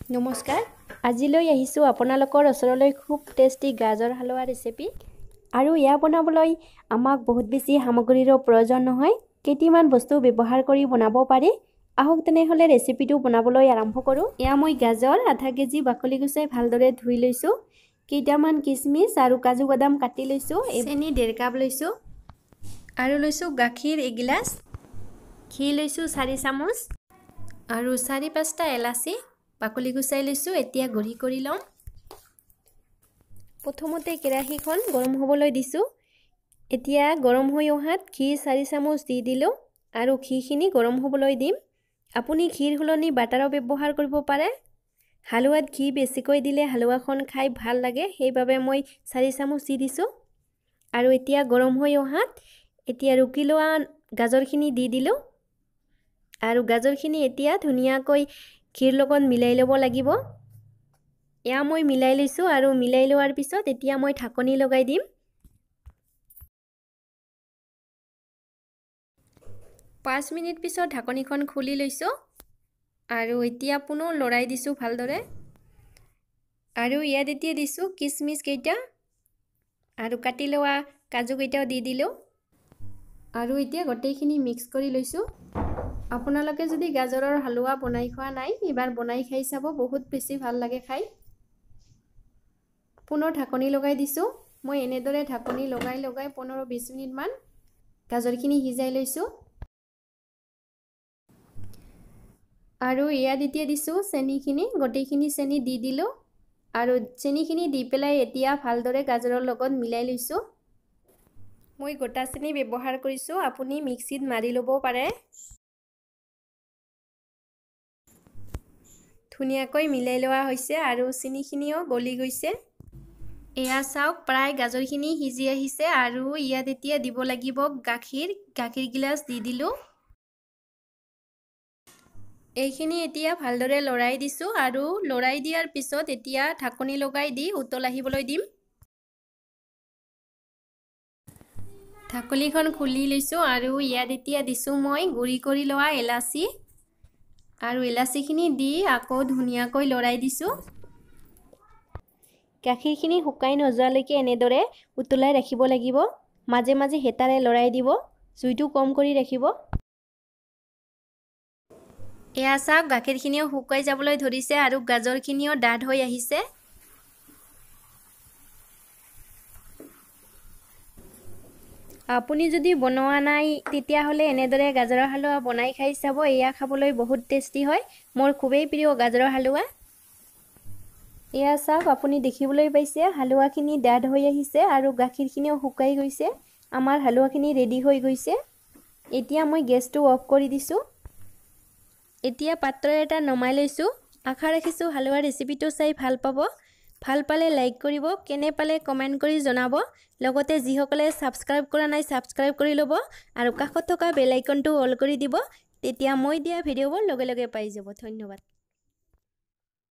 নমস্কাৰ, আজিলৈ আহিছোঁ আপোনালোকৰ ওচৰলৈ খুব টেষ্টি গাজৰ হালোৱা ৰেচিপি। আৰু এয়া বনাবলৈ আমাক বহুত বেছি সামগ্ৰীৰো প্ৰয়োজন নহয়, কেইটিমান বস্তু ব্যৱহাৰ কৰি বনাব পাৰি। আহক তেনেহ'লে ৰেচিপিটো বনাবলৈ আৰম্ভ কৰোঁ। এয়া মই গাজৰ আধা কেজি বাকলি গুচাই ভালদৰে ধুই লৈছোঁ, কেইটামান কিচমিচ আৰু কাজু বাদাম কাটি লৈছোঁ, চেনি 1.5 কাপ লৈছোঁ আৰু লৈছোঁ গাখীৰ এগিলাচ, ঘি লৈছোঁ 4 চামুচ আৰু 4-5টা এলাচি বাকলি গুচাই লৈছোঁ। এতিয়া গুড়ি কৰি ল'ম। প্ৰথমতে কেৰাহীখন গৰম হ'বলৈ দিছোঁ। এতিয়া গৰম হৈ অহাত ঘি 4 চামুচ দি দিলোঁ আৰু ঘিখিনি গৰম হ'বলৈ দিম। আপুনি ঘিৰ সলনি বাটাৰো ব্যৱহাৰ কৰিব পাৰে। হালোৱাত ঘি বেছিকৈ দিলে হালোৱাখন খাই ভাল লাগে, সেইবাবে মই 4 চামুচ দি দিছোঁ। আৰু এতিয়া গৰম হৈ অহাত এতিয়া ৰুকি লোৱা গাজৰখিনি দি দিলোঁ আৰু গাজৰখিনি এতিয়া ধুনীয়াকৈ ঘিৰ লগত মিলাই ল'ব লাগিব। এয়া মই মিলাই লৈছোঁ আৰু মিলাই লোৱাৰ পিছত এতিয়া মই ঢাকনি লগাই দিম। 5 মিনিট পিছত ঢাকনিখন খুলি লৈছোঁ আৰু এতিয়া পুনৰ লৰাই দিছোঁ ভালদৰে। আৰু ইয়াত এতিয়া দিছোঁ কিচমিচ কেইটা আৰু কাটি লোৱা কাজু কেইটাও দি দিলোঁ আৰু এতিয়া গোটেইখিনি মিক্স কৰি লৈছোঁ। আপোনালোকে যদি গাজৰৰ হালোৱা বনাই খোৱা নাই, এবাৰ বনাই খাই চাব, বহুত বেছি ভাল লাগে খাই। পুনৰ ঢাকনি লগাই দিছোঁ। মই এনেদৰে ঢাকনি লগাই লগাই 15-20 মিনিটমান গাজৰখিনি সিজাই লৈছোঁ। আৰু ইয়াত এতিয়া দিছোঁ চেনিখিনি, গোটেইখিনি চেনি দি দিলোঁ আৰু চেনিখিনি দি পেলাই এতিয়া ভালদৰে গাজৰৰ লগত মিলাই লৈছোঁ। মই গোটা চেনি ব্যৱহাৰ কৰিছোঁ, আপুনি মিক্সিত মাৰি ল'ব পাৰে। ধুনীয়াকৈ মিলাই লোৱা হৈছে আৰু চেনিখিনিও গলি গৈছে। এয়া চাওক, প্ৰায় গাজৰখিনি সিজি আহিছে আৰু ইয়াত এতিয়া দিব লাগিব গাখীৰ। গাখীৰ গিলাচ দি দিলোঁ। এইখিনি এতিয়া ভালদৰে লৰাই দিছোঁ আৰু লৰাই দিয়াৰ পিছত এতিয়া ঢাকনি লগাই দি উতল আহিবলৈ দিম। ঢাকনিখন খুলি লৈছোঁ আৰু ইয়াত এতিয়া দিছোঁ মই গুড়ি কৰি লোৱা এলাচি আৰু এলাচিখিনি দি আকৌ ধুনীয়াকৈ লৰাই দিছোঁ। গাখীৰখিনি শুকাই নোযোৱালৈকে এনেদৰে উতলাই ৰাখিব লাগিব। মাজে মাজে হেতাৰে লৰাই দিব, জুইটো কম কৰি ৰাখিব। এয়া চাওক, গাখীৰখিনিও শুকাই যাবলৈ ধৰিছে আৰু গাজৰখিনিও ডাঠ হৈ আহিছে। আপুনি যদি বনোৱা নাই তেতিয়াহ'লে এনেদৰে গাজৰৰ হালোৱা বনাই খাই চাব। এয়া খাবলৈ বহুত টেষ্টি হয়। মোৰ খুবেই প্ৰিয় গাজৰৰ হালোৱা। এয়া চাওক, আপুনি দেখিবলৈ পাইছে হালোৱাখিনি ডাঠ হৈ আহিছে আৰু গাখীৰখিনিও শুকাই গৈছে। আমাৰ হালোৱাখিনি ৰেডি হৈ গৈছে। এতিয়া মই গেছটো অফ কৰি দিছোঁ। এতিয়া পাত্ৰ এটা নমাই লৈছোঁ। আশা ৰাখিছোঁ হালোৱা ৰেচিপিটো চাই ভাল পাব। ভাল পালে লাইক কৰিব, কেনে পালে কমেণ্ট কৰি জনাব। লগতে যিসকলে ছাবস্ক্ৰাইব কৰা নাই ছাবস্ক্ৰাইব কৰি ল'ব আৰু কাষত থকা বেল আইকনটো অল কৰি দিব, তেতিয়া মই দিয়া ভিডিঅ'বোৰ লগে লগে পাই যাব। ধন্যবাদ।